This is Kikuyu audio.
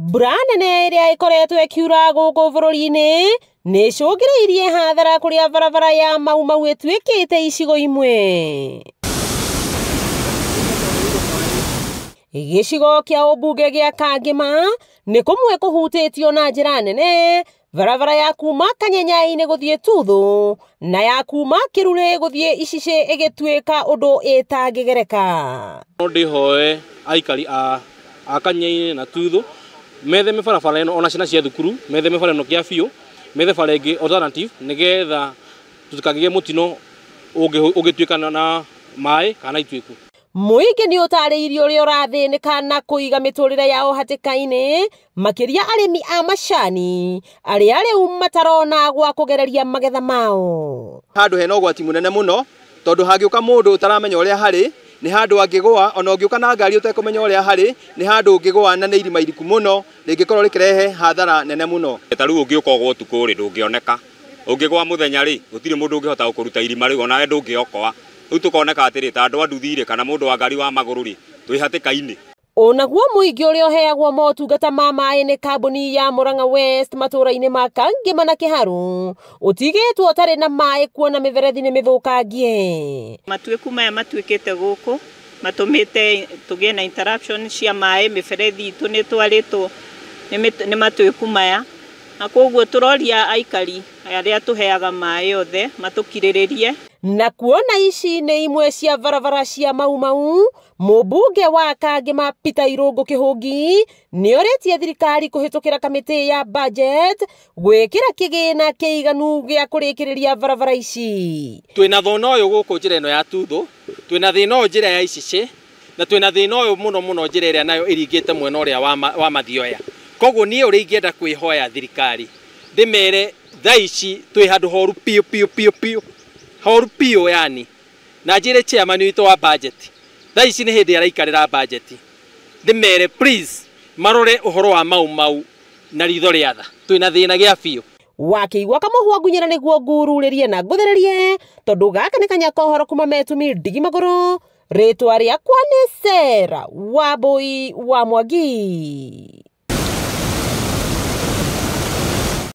Mbura nene ĩrĩa ĩkoretwo ĩkiura gũkũ bũrũri-inĩ nĩ ĩcũngĩrĩirie hathara kũrĩa barabara ya Mau Mau ĩtuĩkĩte icigo imwe. Gĩcigo kĩa ũmbunge gĩa Kangĩma nĩ kũmwe kũhutĩtio na njĩra nene, barabara ya kuma Kanyenyainĩ gũthiĩ Tuthũ na ya kuma Kĩrurĩ gũthiĩ Icicĩ ĩgĩtuĩka ũndũ ĩtangĩgereka. No ndĩhoe aikari a Kanyenyainĩ na Tuthũ metheme barabara ĩno, ona ciana cia thukuru metheme bara ĩno kĩa biũ, methe bara ĩngĩ alternative nĩgetha tũtikagĩe mũtino ũngĩtuĩka na maĩ kana ituĩku. Mũingĩ nĩ ũtarĩirie ũrĩa ũrathĩnĩka na kũiga mĩtũrĩre yao hatĩka-inĩ, makĩria arĩmi a macani arĩa rĩu matarona gwa kũgereria magetha mao. Handũ hena ũgwati mũnene mũno tondũ hangĩũka mũndũ ũtaramenya ũrĩa harĩ, nĩ handũ angĩgũa, ona ũngĩũka na ngari ũtekũmenya ũrĩa harĩ, nĩ handũ ũngĩgũa na nĩ irima iriku mũno rĩngĩkorwo rĩkĩrehe hathara nene mũno. Ta rĩu ũngĩũka ũgwe ũtukũ rĩ, ndũngĩoneka, ũngĩgũa mũthenya rĩ, gũtirĩ mũndũ ũngĩhota gũkũruta irima rĩu, onawe ndũngĩokoa. Rĩu tũkoneka atĩrĩ ta andũ a nduthi rĩ, kana mũndũ wa ngari wa magũrũ rĩ, twĩ hatĩka-inĩ. Onaguo mũingĩ ũrĩa ũheagwo motungata ma maĩ nĩ kambuni ya Murang'a West matũũra-inĩ ma Kangĩma na Kĩharũ ũtigĩtwo ũtarĩ na maĩ kuona mĩberethi nĩ mĩthũkangie. Matuĩku maya matuĩkĩte gũkũ matũmĩte tũgĩe na interruption cia maĩ, mĩberethi itũ nĩ ĩtwarĩtwo nĩ matuĩku maya, na koguo tũroria aikari arĩa tũheaga maĩ othe matũkirĩrĩrie. Na kuona ici nĩ imwe cia barabara cia Mau Mau, mũmbunge wa Kangĩma Peter Irũngũ Kĩhũngi nĩorĩtie thirikari kũhĩtũkĩra kamĩtĩ ya budget gwĩkĩra kĩgĩna kĩiganu gĩa kũrĩkĩrĩria barabara ici. Twĩna thĩna ũyũ gũkũ njĩra ĩno ya Tuthũ, twĩna thĩna ũyũ njĩra ya Icicĩ, na twĩna thĩna ũyũ mũno mũno njĩra ĩrĩa nayo ĩringĩte mwena ũrĩa wa Mathioya. Koguo niĩ ũrĩa ingĩenda kwĩhoya thirikari ndĩmere thaa ici twĩ handũ horu piũ piũ piũ piũ, horu piũ yani, na njĩre chairman witũ wa budget thaa ici nĩ hĩndĩ araikarĩra budget, ndĩmere please marore ũhoro wa Mau Mau na ritho rĩa tha, twĩna thĩna gĩa biũ. Wakĩigua kamũhwa ngunyĩra nĩguo ngururĩrie na ngũthĩrĩrie, tondũ gaka nĩ kanya kohoro kuma metumi ndigi magũrũ. Rĩtwa rĩakwa nĩ Sarah Wambui wa Mwangi.